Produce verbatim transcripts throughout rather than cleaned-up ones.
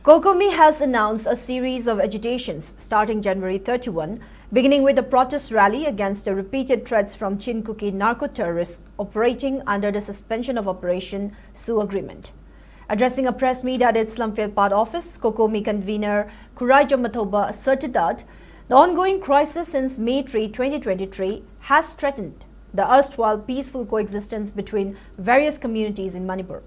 COCOMI has announced a series of agitations starting January thirty-one, beginning with a protest rally against the repeated threats from Chin Kuki narco-terrorists operating under the Suspension of Operation Sue agreement. Addressing a press meet at its Lamphel Part office, COCOMI convener Khuraijam Mathouba asserted that the ongoing crisis since May three, twenty twenty-three has threatened the erstwhile peaceful coexistence between various communities in Manipur.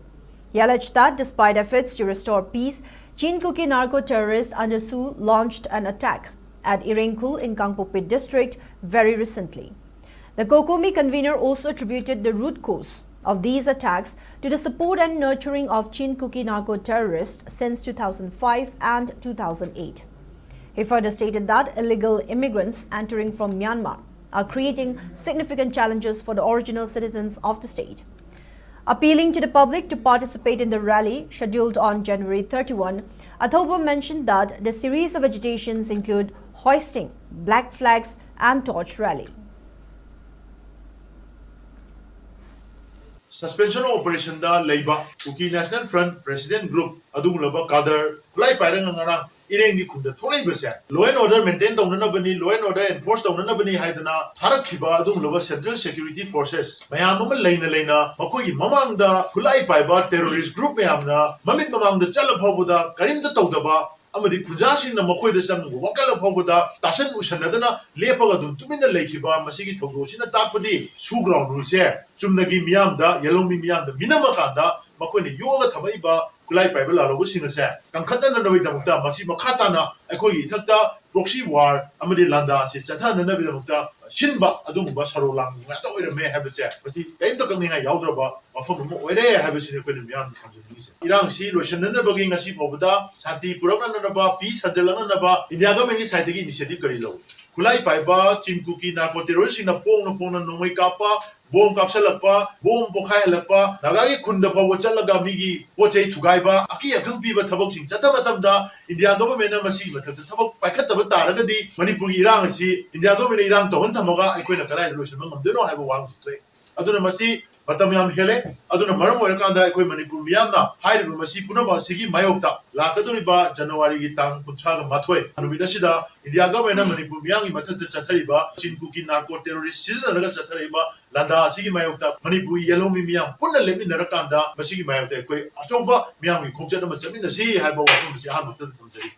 He alleged that despite efforts to restore peace, Chin Kuki narco-terrorists under Sue launched an attack at Irengkhul in Kangpokpi district very recently. The COCOMI convener also attributed the root cause of these attacks to the support and nurturing of Chin Kuki narco-terrorists since two thousand five and two thousand eight. He further stated that illegal immigrants entering from Myanmar are creating significant challenges for the original citizens of the state. Appealing to the public to participate in the rally scheduled on January thirty-one, Mathouba mentioned that the series of agitations include hoisting black flags and torch rally. Suspension of Operation ꯗ ꯂꯩꯕ Kuki National Front President Group ꯑꯗꯨꯒꯨꯝꯂꯕ cadre ꯈꯨꯠꯂꯥꯏ ꯄꯥꯏꯔꯒ ꯉꯔꯥꯡ ꯏꯔꯦꯡꯒꯤ ꯈꯨꯟꯗ ꯊꯣꯛꯂꯛꯏꯕꯁꯦ law and order maintain ꯇꯧꯅꯅꯕꯅꯤ, law and order enforce ꯇꯧꯅꯅꯕꯅꯤ ꯍꯥꯏꯗꯅ ꯊꯥꯔꯛꯈꯤꯕ ꯑꯗꯨꯒꯨꯝꯂꯕ Central Security Forces ꯃꯌꯥꯝ ꯑꯃ ꯂꯩꯅ ꯂꯩꯅ ꯃꯈꯣꯏꯒꯤ ꯃꯃꯥꯡꯗ ꯈꯨꯠꯂꯥꯏ ꯄꯥꯏꯕ terrorist group ꯃꯌꯥꯝꯅ ꯃꯃꯤꯠ ꯃꯃꯥꯡꯗ ꯆꯠꯂ ꯐꯥꯎꯕꯗ ꯀꯔꯤꯝꯇ ꯇꯧꯗꯕ ꯑꯃꯗꯤ ꯈꯨꯟꯖꯥꯁꯤꯡꯅ ꯃꯈꯣꯏꯗ ꯆꯪꯉꯒ ꯋꯥꯀꯠꯂ ꯐꯥꯎꯕꯗ ꯇꯥꯁꯟ ꯎꯁꯟꯅꯗꯅ ꯂꯦꯞꯄꯒ ꯑꯗꯨꯝ ꯇꯨꯃꯤꯟꯅ ꯂꯩꯈꯤꯕ ꯃꯁꯤꯒꯤ ꯊꯧꯗꯣꯛꯁꯤꯅ ꯇꯥꯛꯄꯗꯤ Sue ground rule ꯁꯦ ꯆꯨꯝꯅꯒꯤ ꯃꯤꯌꯥꯝꯗ, ꯌꯦꯜꯍꯧꯃꯤ ꯃꯤꯌꯥꯝꯗ ꯃꯤꯅꯝꯃꯀꯥꯟꯗ ꯃꯈꯣꯏꯅ ꯌꯣꯛꯑꯒ ꯊꯝꯃꯛꯏꯕ ꯈꯨꯠꯂꯥꯏ ꯄꯥꯏꯕ ꯂꯥꯜꯍꯧꯕꯁꯤꯡ ꯑꯁꯦ ꯀꯟꯈꯠꯅꯅꯕꯒꯤꯗꯃꯛꯇ ꯃꯁꯤ ꯃꯈꯥ ꯇꯥꯅ ꯑꯩꯈꯣꯏꯒꯤ ꯏꯊꯛꯇ proxy war ꯑꯃꯗꯤ ꯂꯥꯟꯗꯥ ꯑꯁꯤ ꯆꯠꯊꯅꯅꯕꯒꯤꯗꯃꯛꯇ ꯁꯤꯟꯕ ꯑꯗꯨꯒꯨꯝꯕ ꯁꯣꯔꯣ ꯂꯥꯡꯕ ꯉꯥꯛꯇ ꯑꯣꯏꯔꯝꯃꯦ ꯍꯥꯏꯕꯁꯦ ꯃꯁꯤ ꯀꯔꯤꯝꯇ ꯀꯛꯅꯤꯡꯉꯥꯏ ꯌꯥꯎꯗ꯭ꯔꯕ ꯋꯥꯐꯝ ꯑꯃ ꯑꯣꯏꯔꯦ ꯍꯥꯏꯕꯁꯤꯅꯤ ꯑꯩꯈꯣꯏꯅ ꯃꯤꯌꯥꯝꯗ ꯊꯝꯖꯅꯤꯡꯉꯤꯁꯦ꯫ ꯏꯔꯥꯡꯁꯤ ꯂꯣꯏꯁꯤꯟꯅꯅꯕꯒꯤ ꯉꯁꯤ ꯐꯥꯎꯕꯗ ꯁꯥꯟꯇꯤ ꯄꯨꯔꯛꯅꯅꯕ, peace ꯍꯟꯖꯤꯜꯂꯛꯅꯅꯕ India government ꯀꯤ side ꯇꯒꯤ initiative ꯀꯔꯤ ꯂꯧꯏ? ꯈꯨꯠꯂꯥꯏ ꯄꯥꯏꯕ ꯆꯤꯟ ꯀꯨꯀꯤ narco terrorist ꯁꯤꯡꯅ ꯐꯣꯡꯅ ꯐꯣꯡꯅ ꯅꯣꯡꯃꯩ ꯀꯥꯞꯄ, ꯕꯣꯝ ꯀꯥꯞꯁꯜꯂꯛꯄ, ꯕꯣꯝ ꯄꯣꯈꯥꯏꯍꯜꯂꯛꯄ, ꯅꯥꯒꯥꯒꯤ ꯈꯨꯟꯗ ꯐꯥꯎꯕ ꯆꯠꯂꯒ ꯃꯤꯒꯤ ꯄꯣꯠ ꯆꯩ ꯊꯨꯒꯥꯏꯕ, ꯑꯀꯤ ꯑꯈꯪ ꯄꯤꯕ ꯊꯕꯛꯁꯤꯡ ꯆꯠꯊ ꯃꯇꯝꯗ India government ꯅ ꯃꯁꯤꯒꯤ ꯃꯊꯛꯇ ꯊꯕꯛ ꯄꯥꯏꯈꯠꯇꯕ ꯇꯥꯔꯒꯗꯤ ꯃꯅꯤꯄꯨꯔꯒꯤ ꯏꯔꯥꯡ ꯑꯁꯤ India government ꯅ ꯏꯔꯥꯡ ꯇꯧꯍꯟ ꯊꯝꯃꯒ ꯑꯩꯈꯣꯏꯅ ꯀꯗꯥꯏꯗ ꯂꯣꯏꯁꯤꯟꯕ ꯉꯝꯗꯣꯏꯅꯣ ꯍꯥꯏꯕ ꯋꯥꯍꯪꯁꯤ ꯊꯣꯛꯑꯦ꯫ ꯑꯗꯨꯅ ꯃꯁꯤ ꯃꯇꯝ ꯌꯥꯝ ꯍꯦꯜꯂꯦ꯫ ꯑꯗꯨꯅ ꯃꯔꯝ ꯑꯣꯏꯔꯀꯥꯟꯗ ꯑꯩꯈꯣꯏ ꯃꯅꯤꯄꯨꯔ ꯃꯤꯌꯥꯝꯅ ꯍꯥꯏꯔꯤꯕ ꯃꯁꯤ ꯄꯨꯝꯅꯃꯛ ꯑꯁꯤꯒꯤ ꯃꯥꯌꯣꯛꯇ ꯂꯥꯛꯀꯗꯧꯔꯤꯕ ꯖꯅꯋꯥꯔꯤꯒꯤ ꯇꯥꯡ ꯀꯨꯟꯊ꯭ꯔꯥꯒ ꯃꯥꯊꯣꯏ ꯅꯨꯃꯤꯠ ꯑꯁꯤꯗ ꯏꯟꯗꯤꯌꯥ ꯒꯚꯔꯟꯃꯦꯟꯠꯅ ꯃꯅꯤꯄꯨꯔ ꯃꯤꯌꯥꯝꯒꯤ ꯃꯊꯛꯇ ꯆꯠꯊꯔꯤꯕ ꯆꯤꯟ ꯀꯨꯀꯤ ꯅꯥꯔꯀꯣ ꯇꯦꯔꯣꯔꯤꯁ ꯁꯤꯖꯤꯟꯅꯔꯒ ꯆꯠꯊꯔꯛꯏꯕ ꯂꯥꯟꯗꯥ ꯑꯁꯤꯒꯤ ꯃꯥꯌꯣꯛꯇ ꯃꯅꯤꯄꯨꯔꯒꯤ ꯌꯦꯜꯍꯧꯃꯤ ꯃꯤꯌꯥꯝ ꯄꯨꯟꯅ ꯂꯦꯞꯃꯤꯟꯅꯔꯀꯥꯟꯗ ꯃꯁꯤꯒꯤ ꯃꯥꯌꯣꯛꯇ ꯑꯩꯈꯣꯏ ꯑꯆꯧꯕ ꯃꯤꯌꯥꯝꯒꯤ ꯈꯣꯡꯆꯠ ꯑꯃ ꯆꯠꯃꯤꯟꯅꯁꯤ ꯍꯥꯏꯕ ꯋꯥꯐꯝ ꯑꯁꯤ ꯑꯍꯥꯟꯕ ꯃꯛꯇꯗ ꯊꯝꯖꯔꯤ꯫